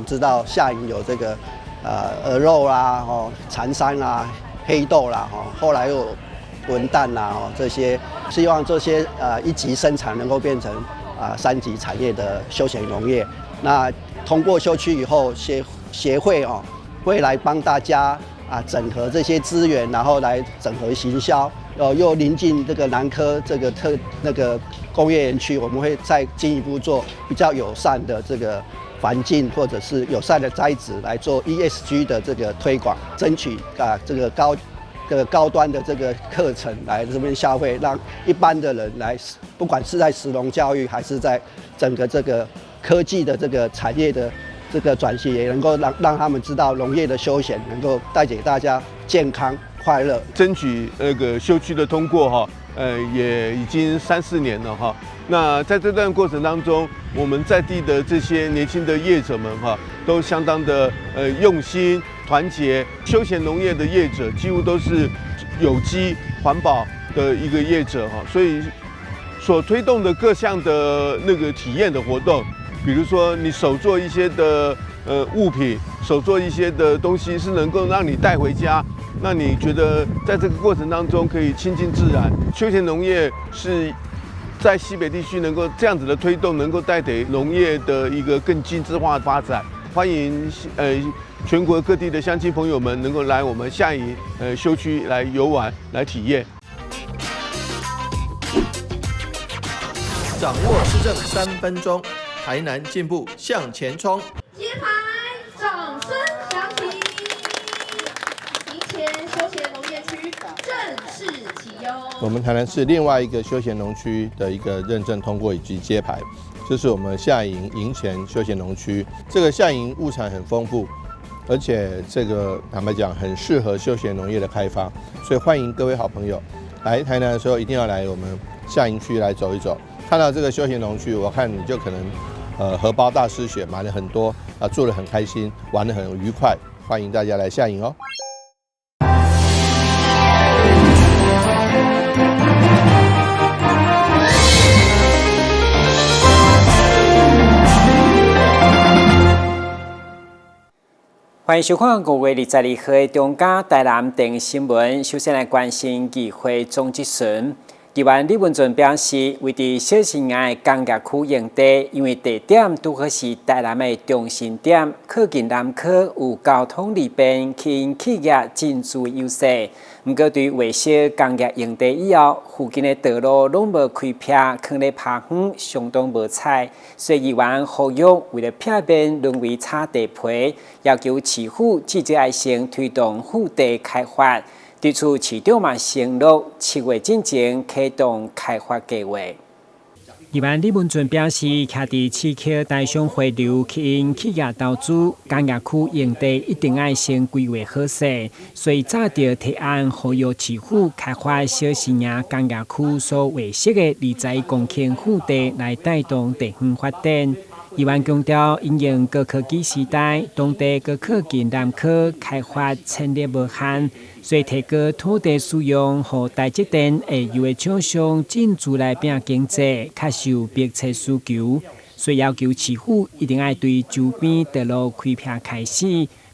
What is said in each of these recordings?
知道下營有這個鵝肉啦、哦柴山啦、黑豆啦，哦後來又文旦啦，哦這些，希望這些一級生產能夠變成三級產業的休閒農業。那通過休區以後，協會哦會來幫大家整合這些資源，然後來整合行銷。又臨近這個南科這個特那個工業園區，我們會再進一步做比較友善的這個環境，或者是友善的栽植來做 ESG 的這個推廣，爭取這個高端的這個課程來這邊消費，讓一般的人來，不管是在食農教育，還是在整個這個科技的這個產業的這個轉型，也能夠讓他們知道農業的休閒能夠帶給大家健康快樂。爭取那個休區的通過哈，也已經三四年了哈。那在這段過程當中，我們在地的這些年輕的業者們哈，都相當的用心團結。休閒農業的業者幾乎都是有機環保的一個業者哈，所以所推動的各項的那個體驗的活動，比如說你手做一些的物品，手做一些的東西，是能夠讓你帶回家。那你覺得在這個過程當中可以親近自然，休閒農業是在西北地區能夠這樣子的推動，能夠帶給農業的一個更精緻化發展。歡迎全國各地的鄉親朋友們能夠來我們下營休區來遊玩、來體驗。掌握市政3分鐘，台南進步向前衝。揭牌，掌聲響起，營前休閒農業區正式啟用。我們台南市另外一個休閒農區的一個認證通過以及揭牌，這是我們下營營前休閒農區。這個下營物產很豐富，而且這個坦白講很適合休閒農業的開發，所以歡迎各位好朋友來台南的時候一定要來我們下營區來走一走。看到這個休閒農區，我看你就可能，荷包大失血，買了很多啊，住得很開心，玩得很愉快。歡迎大家來下營哦。歡迎收看5月22號的中嘉台南電視新聞。首先來關心議會總質詢。議員李文俊表示，位佇小新營的工業區用地，因為地點拄好是台南的中心點，靠近南科，有交通利便，吸引企業進駐優勢。毋過，對劃設工業用地以後，附近的道路攏無開闢，囥咧拋荒，相當無彩。所以議員呼籲，為了避免淪為炒地皮，要求市府至少愛先推動腹地開發。對此，市長嘛承諾7月進前啟動開發計劃。議員李文俊表示，徛佇市區台商回流，吸引企業投資，工業區用地一定愛先規劃好勢，所以早就提案呼籲市府開發小新營工業區所劃設的21公頃腹地，來帶動地方發展。議員強調，因應高科技時代，當地閣靠近南科開發潛力無限，所以提高土地使用，予台積電下游的廠商進駐來拼經濟，確實有迫切需求。所以要求市府一定愛對周邊道路開闢開始，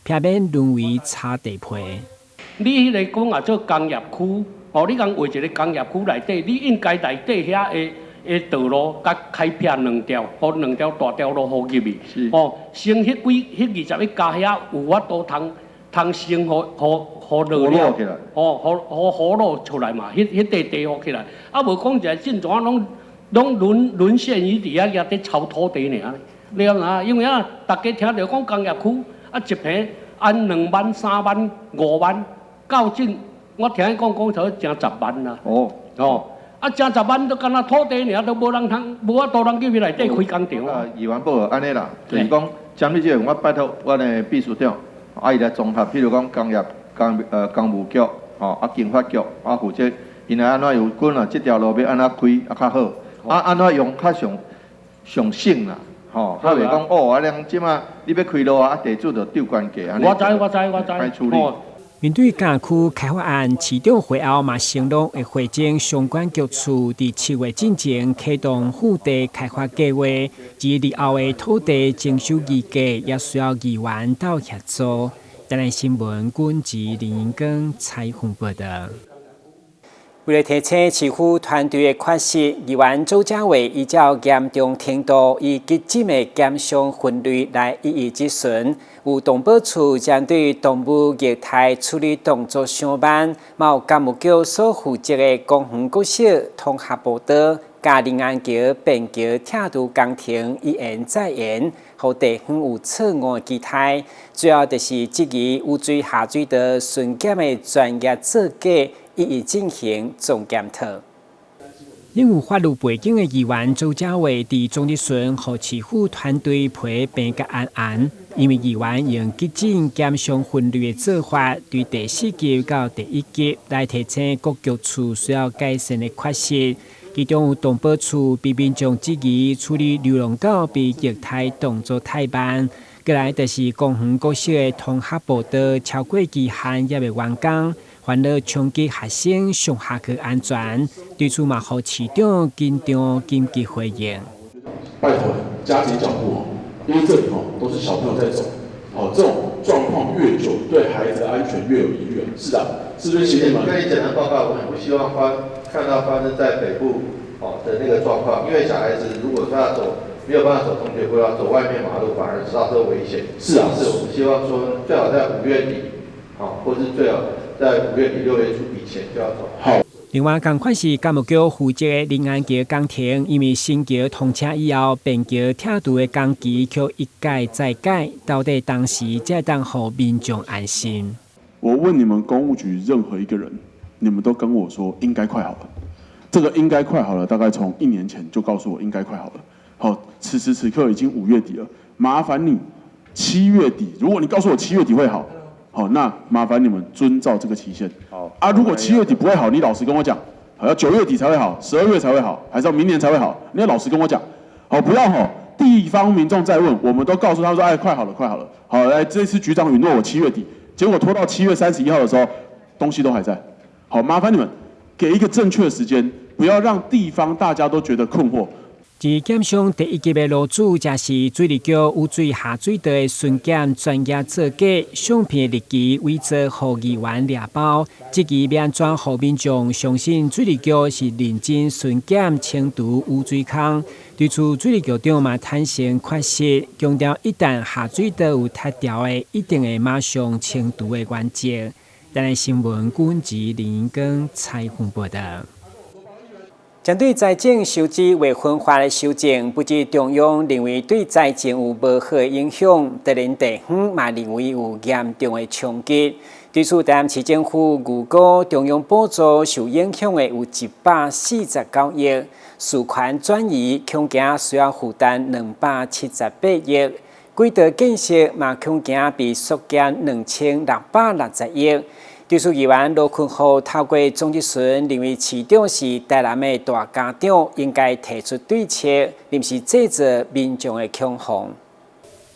避免淪為炒地皮。你彼个講啊做工業區，哦，你講劃一个工業區內底，你應該內底遐的道路共開闢兩條，予兩條大條路予入去。哦，先彼幾彼21家遐有法度通通先予予予落了，哦，予予河路出來嘛，彼彼塊地予起來。啊，無講一個進怎攏攏淪陷於佇遐遐佇炒土地爾。你知影？因為啊，逐家聽著講工業區，啊一坪按2萬、3萬、5萬，到這我聽伊講講差成10萬啦。哦。哦。啊，成十萬都敢若土地爾，都無人通，無法度人入去內底開工廠。啊，議員報按呢啦，就是講針對這個，我拜託阮的秘書長，啊，伊來綜合，譬如講工業、工工務局，吼，啊，經發局，啊，負責，𪜶來按怎有關啊，這條路欲按怎開啊較好，啊，按怎用較上上省啦，吼，較袂講哦，啊，恁這馬你欲開路啊，啊，地主就鬥懸價按呢。我知，我知，我知。歹處理。面對工業區開發案，市長會後嘛承諾會會請相關局處佇7月進前啟動腹地開發計劃，至日後的土地徵收議價也需要議員鬥協助。台南新聞，軍籍林英光採訪報道。為了提醒市府團隊的缺失，議員周家偉依照嚴重程度以急診的檢傷分類來一一質詢。有動保處針對動物虐待處理動作傷慢，嘛有工務局所負責的公園國小通合步道、佮臨安橋便橋拆除工程一延再延，予地方有錯誤的期待。主要就是質疑污水下水道巡檢的專業造假，一一進行總檢討。擁有法律背景的議員周家偉，佇總質詢，予市府團隊皮病甲絚絚，因為議員用急診檢傷分類的做法，對第四級到第一級來提醒各局處需要改善的缺失。其中有動保處被民眾質疑處理流浪狗被虐待動作太慢，過來就是公園國小的通學步道超過期限猶未完工。煩惱衝擊學生上下課安全，對此嘛，予市長緊張緊急回應。拜託加緊腳步哦，因為這裡哦都是小朋友在走，哦，這種狀況越久，對孩子安全越有疑慮。市長，是不是請你們？跟你簡單報告，我很不希望看到發生在北部哦的那個狀況，因為小孩子如果他要走，沒有辦法走同學步道，走外面馬路反而造成危險。是啊，是我們希望說最好在5月底，好，或是最好在5月底6月初以前就要走。好。另外，仝款是工務局負責的臨安橋工程，因為新橋通車以後，便橋拆除的工期卻一改再改，到底當時才會當予民眾安心？我問你們工務局任何一個人，你們都跟我說應該快好了。這個應該快好了，大概從一年前就告訴我應該快好了。好，此時此刻已經5月底了，麻煩你七月底，如果你告訴我七月底會好。好，那麻煩你們遵照這個期限。好啊，如果七月底不會好，你老實跟我講，好，要9月底才會好，12月才會好，還是要明年才會好？你要老實跟我講。好，不要吼，地方民眾在問，我們都告訴他說，哎，快好了，快好了。好，來，這次局長允諾我七月底，結果拖到7月31號的時候，東西都還在。好，麻煩你們給一個正確的時間，不要讓地方大家都覺得困惑。而檢傷第一級的路主，則是水利局污水下水道的巡檢專業造假，相片日期偽造，予議員掠包，質疑欲按怎予民眾相信水利局是認真巡檢清除污水坑。對此，水利局長嘛坦承缺失，強調一旦下水道有塌掉的，一定會馬上清除的原則。台南新聞，軍籍林光採訪報道。針對財政收支劃分法的修正，不止中央認為對財政有無好的影響，就連地方嘛認為有嚴重的衝擊。對此，台南市政府預估中央補助受影響的有149億，事權轉移恐驚需要負擔278億，軌道建設嘛恐驚被縮減2660億。對此，議員羅坤浩透過總質詢，認為市長是台南的大家長，應該提出對策，毋是製造民眾的恐慌。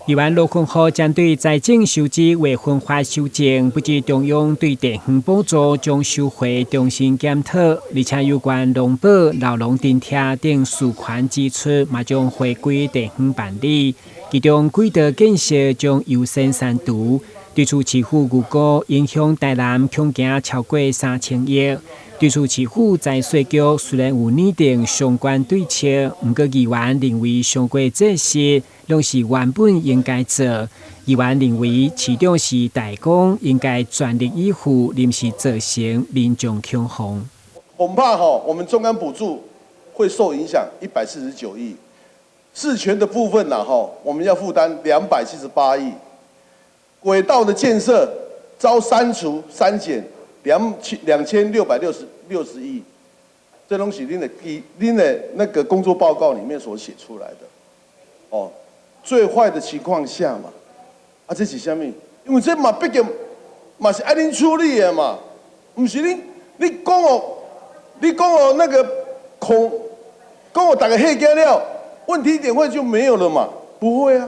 議員羅坤浩針對財政收支劃分法修正，不止中央對地方補助將收回重新檢討，而且有關農保、老農津貼等事權支出，嘛將回歸地方辦理。其中軌道建設將優先刪除。對此，市府預估影響台南恐驚超過3000億。對此，市府財稅局雖然有擬定相關對策，毋過議員認為相關這些攏是原本應該做。議員認為市長是大公，應該全力以赴，毋是造成民眾恐慌。恐怕哈，我們中央補助會受影響149億，事權的部分呢，哈，我們要負擔278億。軌道的建設遭刪除刪減2660億，這東西恁的那個工作報告裡面所寫出來的，哦，最壞的情況下嘛，啊，這是啥物？因為這嘛畢竟嘛是愛恁處理的嘛，毋是你講哦那個恐，講予逐家嚇驚了，問題點會就沒有了嘛？不會啊。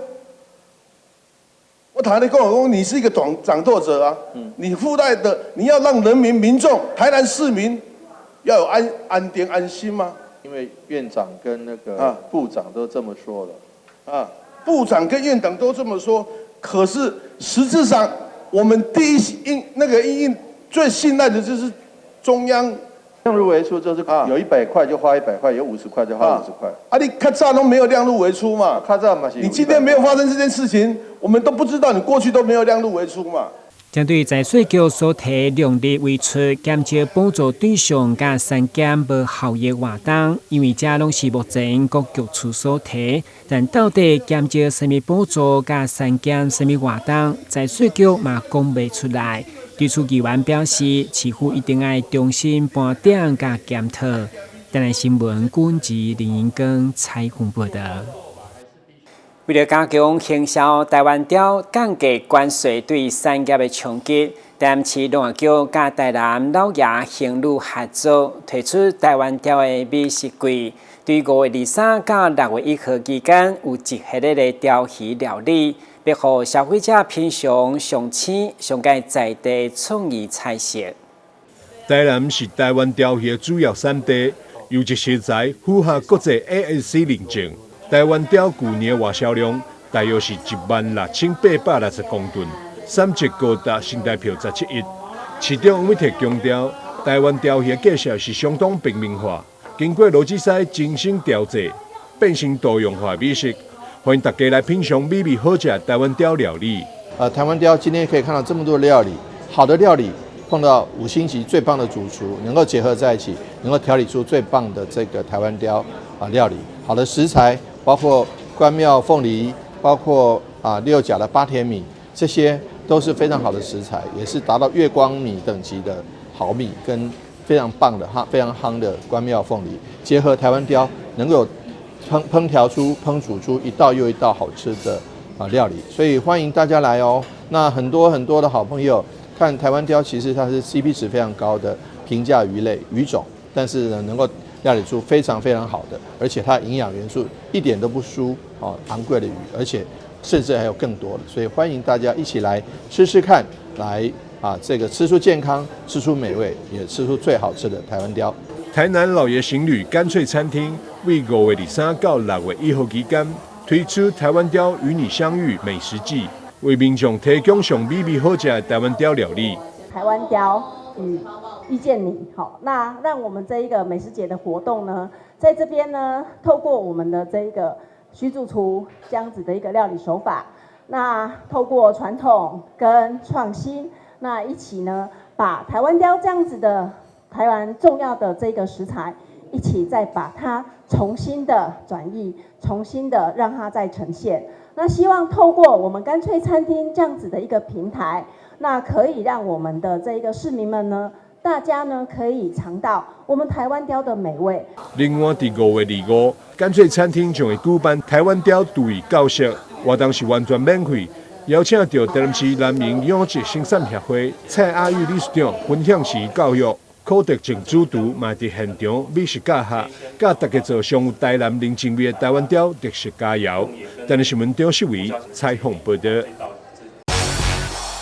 我坦白講，講你是一個掌舵者啊，你附帶的你要讓人民民眾、台南市民要有安定安心嗎？因為院長跟那個部長都這麼說了。啊，部長跟院長都這麼說，可是實質上，我們第一應那個應最信賴的就是中央。量入為出就是有100塊就花100塊，有50塊就花50塊。啊，你較早都沒有量入為出嘛？較早嘛是。你今天沒有發生這件事情，我們都不知道你過去都沒有量入為出嘛。針對財稅局所提量入為出減少補助對象佮刪減無效益活動，因為這攏是目前各局處所提，但到底減少啥物補助佮刪減啥物活動，財稅局嘛講袂出來。對此議員表示，市府一定愛重新盤點佮檢討。台南新聞軍事林英光採訪報道。為了加強行銷台灣鯛，降低關稅對產業的衝擊，台南市農業局佮台南老爺行旅合作，推出台灣鯛的美食季。對5月23到6月1號期間，有一系列的鯛魚料理，欲予消費者品嚐上鮮、上蓋在地創意菜色。台南是台灣鯛魚的主要產地，優質食材符合國際 ASC 認證。台灣鯛舊年外銷量大約是16,860公噸，產值高達新台票17億。市長黃偉哲強調，台灣鯛魚的價格是相當平民化，經過羅志西精心調製，變成多樣化美食，歡迎大家來品嚐美味好食的台灣鯛料理。台灣鯛今天可以看到這麼多料理，好的料理碰到五星級最棒的主廚，能夠結合在一起，能夠調理出最棒的這個台灣鯛啊料理。好的食材包括關廟鳳梨，包括六甲的八田米，這些都是非常好的食材，也是達到月光米等級的好米，跟非常棒的哈，非常夯的關廟鳳梨，結合台灣鯛，能夠烹調出、烹煮出一道又一道好吃的料理，所以歡迎大家來哦。那很多很多的好朋友看台灣鯛，其實它是 CP 值非常高的平價魚類魚種，但是呢，能夠料理出非常非常好的，而且它營養元素一點都不輸昂貴的魚，而且甚至還有更多的，所以歡迎大家一起來吃吃看，來這個吃出健康，吃出美味，也吃出最好吃的台灣鯛。台南老爺行旅乾脆餐廳為5月23到6月1號期間推出台灣鯛與你相遇美食季，為民眾提供上美味好食的台灣鯛料理。台灣鯛與遇見你，好，那讓我們這一個美食節的活動呢，在這邊呢，透過我們的這一個徐主廚這樣子的一個料理手法，那透過傳統跟創新，那一起呢，把台灣鯛這樣子的台灣重要的這個食材，一起再把它重新的轉譯，重新的讓它再呈現。那希望透過我們乾脆餐廳這樣子的一個平台，那可以讓我們的這個市民們呢，大家呢可以嘗到我們台灣鯛的美味。另外，佇5月25，乾脆餐廳將會舉辦台灣鯛廚藝教學，活動是完全免費，邀請到台南市南明養殖生產協會蔡阿玉理事長分享時教育。柯德靜主廚嘛佇現場美食教學，教大家做上有台南人情味的台灣鯛特色佳餚。台南新聞張世維採訪報道。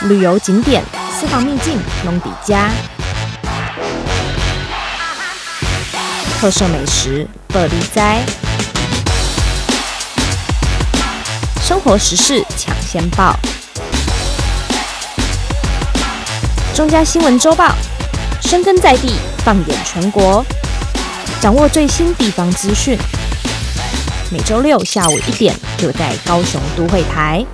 旅遊景點、私房秘境，攏佇遮；特色美食，報你知；生活時事搶先報。中嘉新聞週報。深耕在地，放眼全國，掌握最新地方資訊。每週六下午1點，就在高雄都會台。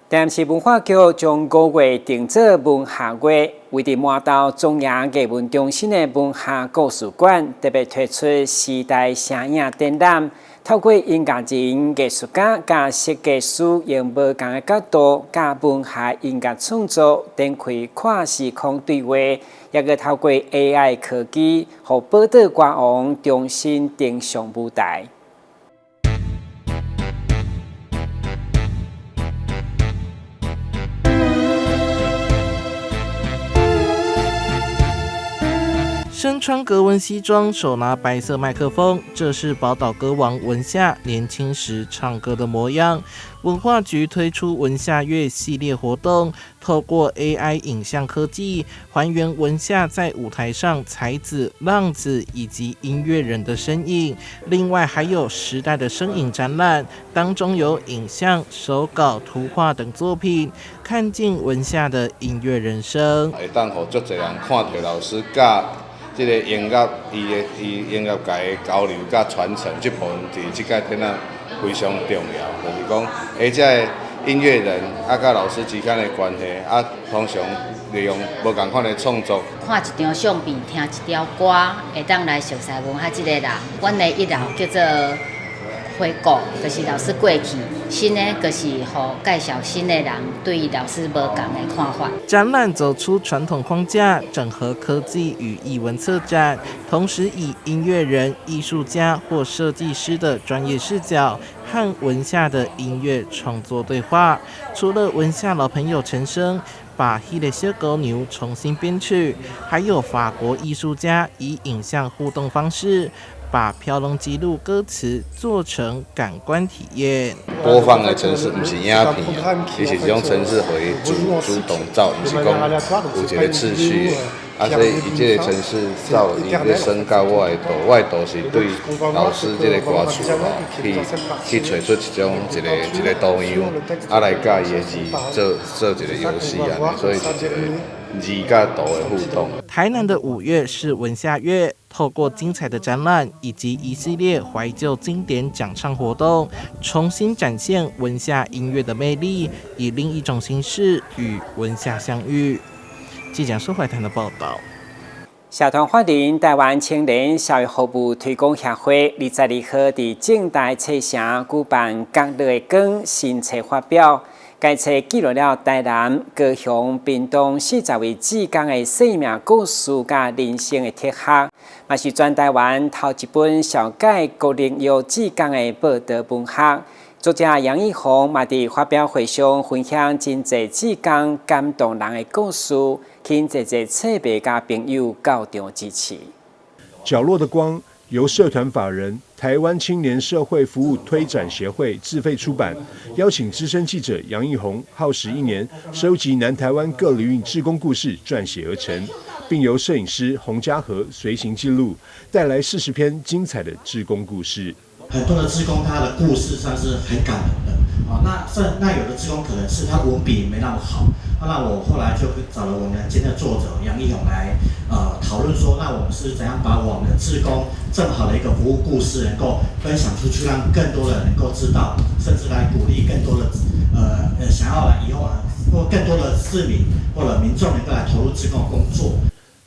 台南市文化局將5月定做文學月，位佇麻豆中央藝文中心的文學故事館特別推出時代聲影展覽，透過音樂人、藝術家佮設計師用無仝的角度，佮文學音樂創作展開跨時空對話，抑閣透過 AI 科技，予寶島歌王重新登上舞台。身穿格纹西装，手拿白色麦克风，这是宝岛歌王文夏年轻时唱歌的模样。文化局推出文夏月系列活动，透过 AI 影像科技，还原文夏在舞台上才子、浪子以及音乐人的身影。另外还有时代的声影展览，当中有影像、手稿、图画等作品，看尽文夏的音乐人生。會當予足濟人看著老師佮這个音樂，伊的伊音樂界的交流佮傳承，這部分佇這個展覽非常重要。就是講，這个音樂人啊，佮老師之間的關係啊，通常利用無仝款的創作。看一張相片，聽一條歌，會當來熟悉文夏這个人。阮的一樓叫做回顧，就是老師過去；新的，就是予介紹新的人對老師無仝的看法。展覽走出傳統框架，整合科技與藝文策展，同時以音樂人、藝術家或設計師的專業視角和文夏的音樂創作對話。除了文夏老朋友陳升把《彼个小姑娘》重新編曲，還有法國藝術家以影像互動方式，把《飄浪記錄》歌詞做成感官體驗。播放的程式毋是影片，伊是這種程式會主主動走，毋是講有一個次序的。啊，所以伊這個程式走，伊咧升到我的圖，我的圖是對老師這個歌詞吼，去揣出一種一个一个圖樣，啊來佮伊的字做做一個遊戲按呢，所以是一個字佮圖的互動。台南的5月是文夏月，透過精彩的展覽以及一系列懷舊經典講唱活動，重新展現文夏音樂的魅力，以另一種形式與文夏相遇。記者蘇懷談的報道。社團法人台灣青年社會服務推廣協會22號佇政大冊城舉辦《角落的光》新冊發表。該冊記錄了台南、高雄、屏東40位志工的生命故事佮人生的哲學，嘛是全台灣頭一本紹介國立藥志工的報導文學。作者楊奕弘嘛佇發表會上分享真濟志工感動人的故事，請濟濟冊迷佮朋友到場支持。角落的光由社團法人台灣青年社會服務推展協會自費出版，邀請資深記者楊奕弘耗時一年收集南台灣各領域志工故事撰寫而成，並由攝影師洪家和隨行記錄，帶來40篇精彩的志工故事。很多的志工，他的故事算是很感人的啊。那有的志工可能是他文筆沒那麼好，那我後來就找了我們今天的作者楊奕弘來討論說，那我們是怎樣把我們的志工這麼好的一個服務故事能夠分享出去，讓更多的人能夠知道，甚至來鼓勵更多的想要來以後啊，或更多的市民或者民眾能夠來投入志工工作。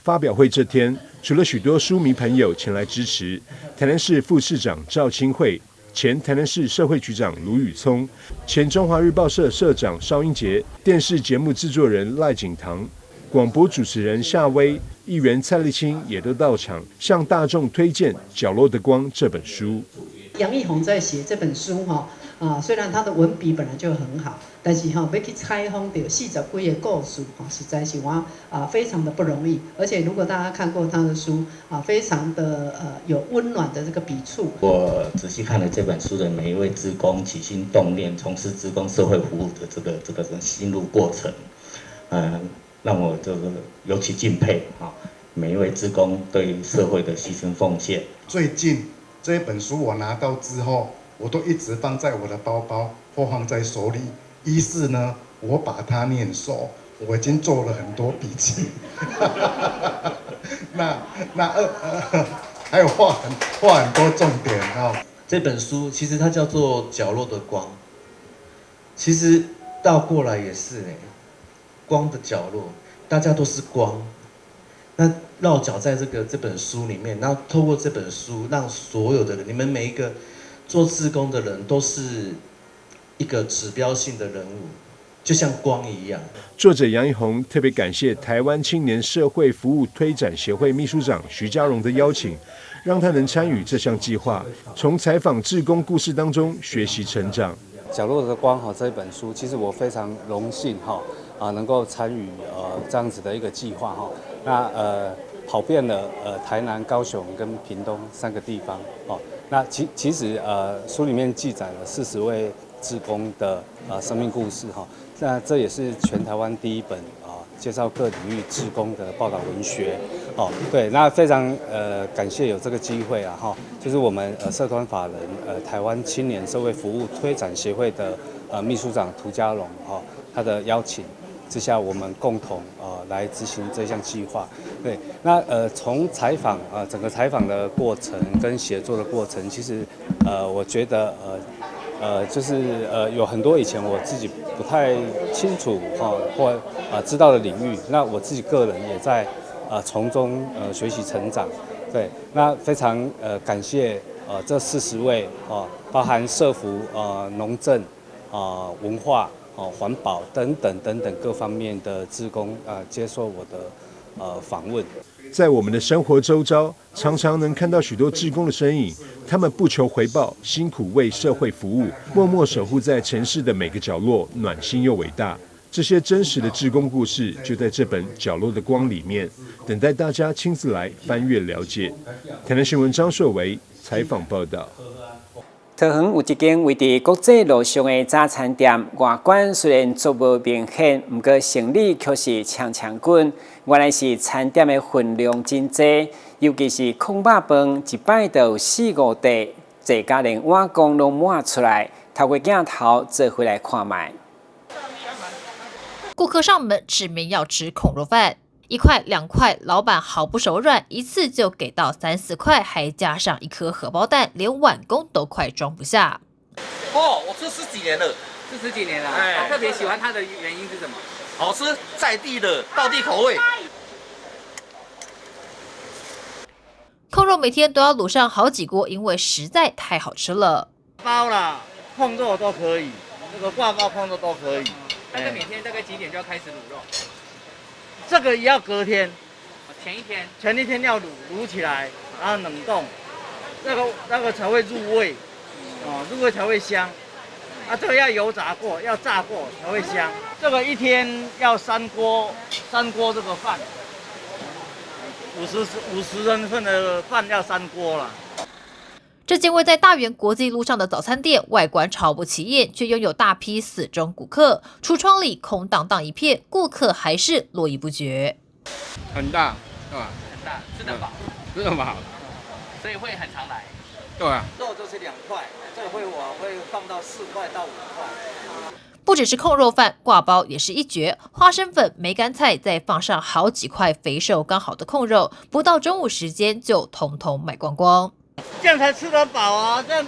發表會這天，除了許多書迷朋友前來支持，台南市副市長趙清慧、前台南市社會局長盧宇聰、前中華日報社社長邵英傑、電視節目製作人賴景堂、廣播主持人夏威、議員蔡麗清也都到場，向大眾推薦《角落的光》這本書。楊奕弘在寫這本書哈啊，雖然他的文筆本來就很好，但是哈欲去採訪著40幾个故事哈，實在是我啊非常的不容易。而且如果大家看過他的書啊，非常的有溫暖的這個筆觸。我仔細看了這本書的每一位志工起心動念從事志工社會服務的這個心路過程，讓我這個尤其敬佩啊，每一位志工對社會的犧牲奉獻。最近這本書我拿到之後，我都一直放在我的包包或放在手裡。一是呢，我把它念熟，我已經做了很多筆記。那二還有畫很多重點哦。這本書其實它叫做《角落的光》，其實倒過來也是呢，光的角落，大家都是光。那落腳在這本書裡面，然後透過這本書，讓所有的人，你們每一個做志工的人都是一個指標性的人物，就像光一樣。作者楊奕弘特別感謝台灣青年社會服務推展協會秘書長徐家榮的邀請，讓他能參與這項計劃，從採訪志工故事當中學習成長。角落的光哈這本書，其實我非常榮幸哈啊能夠參與這樣子的一個計劃哈。那跑遍了台南、高雄跟屏东三个地方哦。那其實書裡面記載了40位志工的生命故事哈。那這也是全台灣第一本啊介紹各領域志工的報道文學哦。對，那非常感謝有這個機會啊哈，就是我們社團法人台灣青年社會服務推展協會的秘書長涂家榮哈，他的邀請之下，我們共同來執行這項計劃。對，那從採訪整個採訪的過程跟寫作的過程，其實我覺得就是有很多以前我自己不太清楚哈或知道的領域，那我自己個人也在從中學習成長。對，那非常感謝這40位哦，包含社福農政文化哦環保等等等等各方面的志工接受我的訪問。在我們的生活周遭，常常能看到許多志工的身影。他們不求回報，辛苦為社會服務，默默守護在城市的每個角落，暖心又偉大。這些真實的志工故事，就在這本《角落的光》裡面，等待大家親自來翻閱了解。台南新聞張碩維採訪報道。桃園有一間位佇國際路上的早餐店，外觀雖然足無明顯，毋過生理卻是衝衝滾。原來是餐點的份量真濟，尤其是焢肉飯，一擺就有四五塊，濟甲連碗公攏滿出來。透過鏡頭做伙來看覓。顧客上門指明要吃焢肉飯，一塊兩塊，老闆毫不手軟，一次就給到三四塊，還加上一顆荷包蛋，連碗公都快裝不下。哦，我吃十幾年了，吃十幾年了。哎，特別喜歡它的原因是什麼？好吃，在地的，道地口味。焢肉每天都要滷上好幾鍋，因為實在太好吃了。包啦，焢肉都可以，那個掛包焢肉都可以。大概每天大概幾點就要開始滷肉？這個也要隔天，前一天，前一天要滷滷起來，然後冷凍，那個才會入味，哦，入味才會香。啊，這個要油炸過，要炸過才會香。這個一天要三鍋，三鍋這個飯，50人份的飯要三鍋了。這間位在大園國際路上的早餐店，外觀超不起眼，卻擁有大批死忠顧客。櫥窗裡空蕩蕩一片，顧客還是絡繹不絕。很大，對吧？很大，吃得飽。吃得飽，所以會很常來。對啊。肉就是2塊，這個我會放到4塊到5塊。不只是焢肉飯，掛包也是一絕。花生粉、梅乾菜，再放上好幾塊肥瘦剛好的焢肉，不到中午時間就統統賣光光。這樣才吃得飽啊，這樣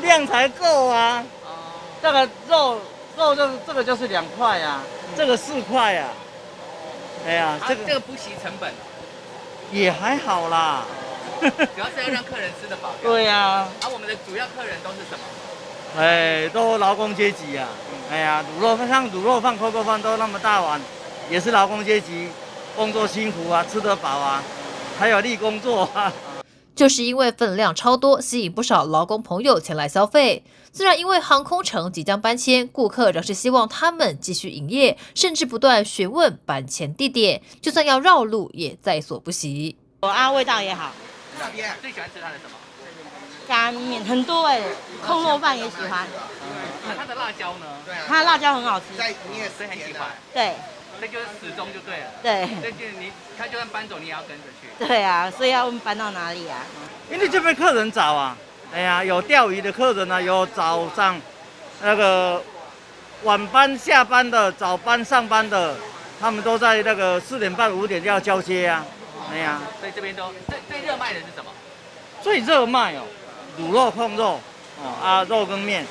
量才夠啊。這個肉就這個就是2塊啊，這個4塊啊。哎呀，這個不惜成本，也還好啦。主要是要讓客人吃得飽。對呀。啊，我們的主要客人都是什麼？哎，都勞工階級啊。哎呀，滷肉飯像滷肉飯、焢肉飯都那麼大碗，也是勞工階級，工作辛苦啊，吃得飽啊，還有力工作啊。就是因為分量超多，吸引不少勞工朋友前來消費。雖然因為航空城即將搬遷，顧客仍是希望他們繼續營業，甚至不斷詢問搬遷地點，就算要繞路也在所不惜。啊，味道也好。最喜歡吃它的什麼？乾麵很多哎，焢肉飯也喜歡。它的辣椒呢？它的辣椒很好吃。你也是很喜歡。對。那就是死忠就對了。對。那就是你，他就算搬走，你也要跟着去。對啊，所以要問搬到哪裡啊？因為這邊客人早啊，哎呀，有釣魚的客人啊，有早上那個晚班下班的，早班上班的，他們都在那個4點半5點就要交接啊。哎呀。所以這邊都最最熱賣的是什麼？最熱賣哦，滷肉、焢肉，哦啊，肉羹麵。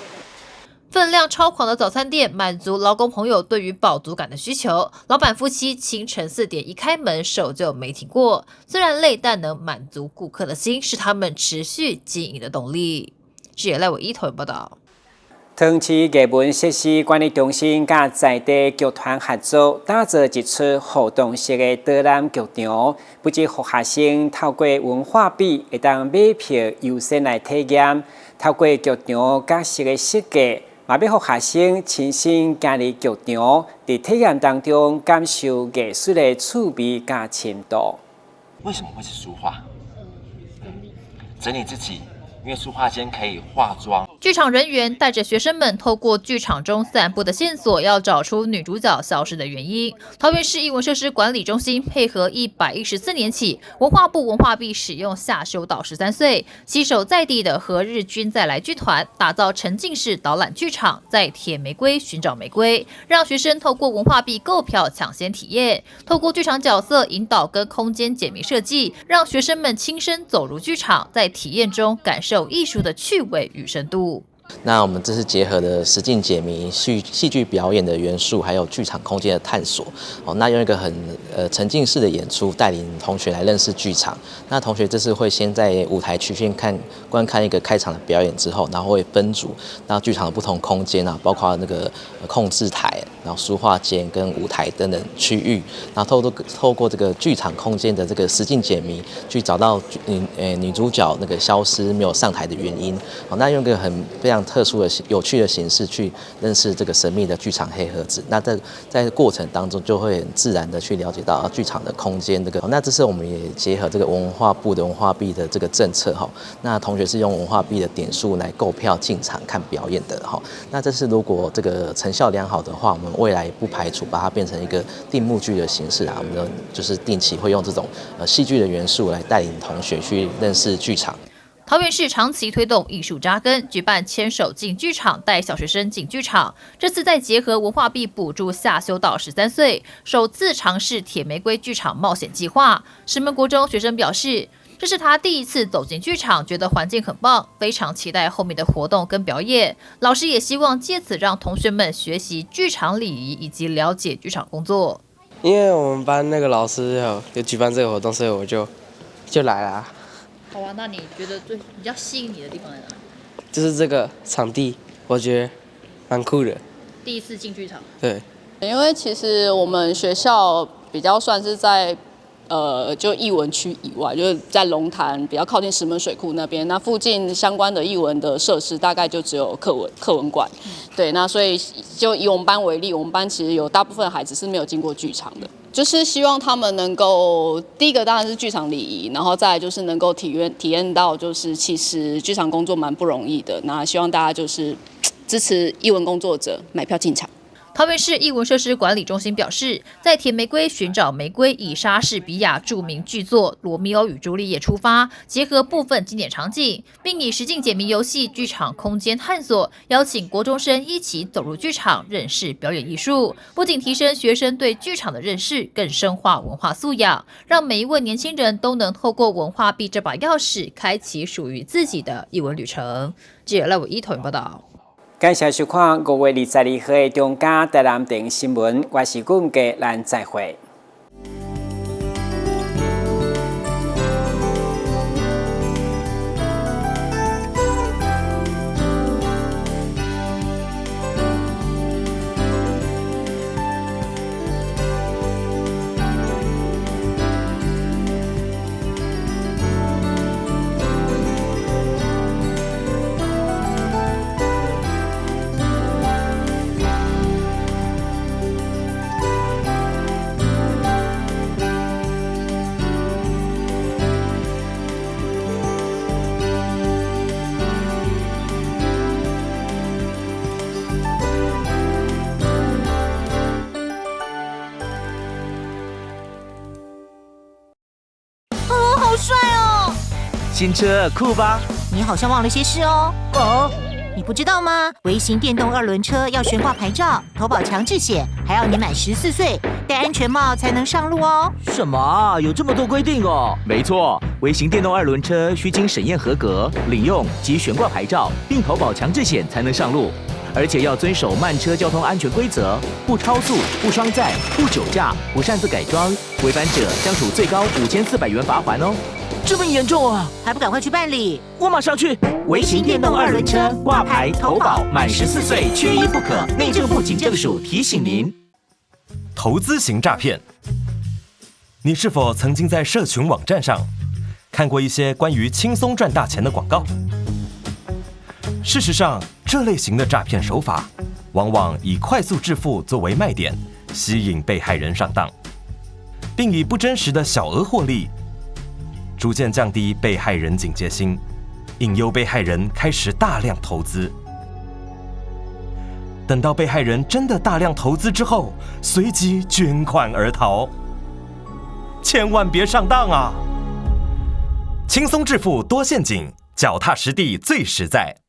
分量超狂的早餐店，滿足勞工朋友對於飽足感的需求。老闆夫妻清晨4點一開門，手就沒停過。雖然累，但能滿足顧客的心，是他們持續經營的動力。記者賴偉一頭報道。桃園市藝文設施管理中心佮在地劇團合作，打造一齣互動式的導覽劇場，不只予學生透過文化筆會當買票優先來體驗，透過劇場角色的設計，嘛欲予學生親身行入劇場，佇體驗當中感受藝術的趣味佮深度。為什麼會是書畫？整理自己。因為書畫間可以化妝。劇場人員帶着學生們透過劇場中散布的線索，要找出女主角消失的原因。桃園市藝文設施管理中心配合114年起，文化部文化幣使用下修到13歲，攜手在地的何日君再來劇團，打造沉浸式導覽劇場，在鐵玫瑰尋找玫瑰，讓學生透過文化幣購票搶先體驗，透過劇場角色引導跟空間解謎設計，讓學生們親身走入劇場，在體驗中感受藝術的趣味與深度。那我們這次結合的實境解謎、戲劇表演的元素，還有劇場空間的探索。哦，那用一個很沉浸式的演出，帶領同學來認識劇場。那同學這次會先在舞台區先觀看一個開場的表演之後，然後會分組到劇場的不同空間啊，包括那個控制台、然後書畫間跟舞台等等區域，然後透過這個劇場空間的這個實境解謎，去找到女主角那個消失沒有上台的原因。哦，那用一個非常特殊的、有趣的形式去認識這個神秘的劇場黑盒子。那在過程當中，就會很自然的去了解到劇場的空間。這個，那這次我們也結合這個文化部的文化幣的這個政策哈。那同學是用文化幣的點數來購票進場看表演的哈。那這次如果這個成效良好的話，我們未來不排除把它變成一個定目劇的形式啊。我們就是定期會用這種戲劇的元素來帶領同學去認識劇場。桃園市長期推動藝術扎根，舉辦牽手進劇場，帶小學生進劇場。這次再結合文化幣補助下修到13歲，首次嘗試鐵玫瑰劇場冒險計劃。石門國中學生表示，這是他第一次走進劇場，覺得環境很棒，非常期待後面的活動跟表演。老師也希望借此讓同學們學習劇場禮儀以及了解劇場工作。因為我們班那個老師有舉辦這個活動，所以我就來啦。好啊，那你覺得最比較吸引你的地方在哪？就是這個場地，我覺得蠻酷的。第一次進劇場。對。因為其實我們學校比較算是在就藝文區以外，就是在龍潭比較靠近石門水庫那邊，那附近相關的藝文的設施大概就只有課文館。對，那所以就以我們班為例，我們班其實有大部分孩子是沒有進過劇場的。就是希望他們能夠，第一個當然是劇場禮儀，然後再來就是能夠體驗到，就是其實劇場工作蠻不容易的。那希望大家就是支持藝文工作者買票進場。桃園市藝文設施管理中心表示，在鐵玫瑰尋找玫瑰以莎士比亞著名劇作《羅密歐與朱麗葉》出發，結合部分經典場景，並以實境解謎遊戲、劇場空間探索，邀請國中生一起走入劇場，認識表演藝術。不僅提升學生對劇場的認識，更深化文化素養，讓每一位年輕人都能透過文化幣這把鑰匙，開啟屬於自己的藝文旅程。記者賴偉一桃園報道。感謝收看5月22號的中嘉台南電新聞，我是顧文杰，咱再會。新車酷吧？你好像忘了些事哦。哦，你不知道嗎？微型電動二輪車要懸掛牌照、投保強制險，還要你滿14歲、戴安全帽才能上路哦。什麼？有這麼多規定哦？沒錯，微型電動二輪車需經審驗合格、領用及懸掛牌照，並投保強制險才能上路，而且要遵守慢車交通安全規則，不超速、不雙載、不酒駕、不擅自改裝，違反者將處最高5400元罰鍰哦。這麼嚴重啊！還不趕快去辦理？我馬上去。微型電動二輪車掛牌投保，滿14歲缺一不可。內政部警政署提醒您。投資型詐騙，你是否曾經在社群網站上看過一些關於輕鬆賺大錢的廣告？事實上，這類型的詐騙手法往往以快速致富作為賣點，吸引被害人上當，並以不真實的小額獲利。逐漸降低被害人警戒心，引誘被害人開始大量投資。等到被害人真的大量投資之後，隨即捲款而逃。千萬別上當啊！輕鬆致富多陷阱，腳踏實地最實在。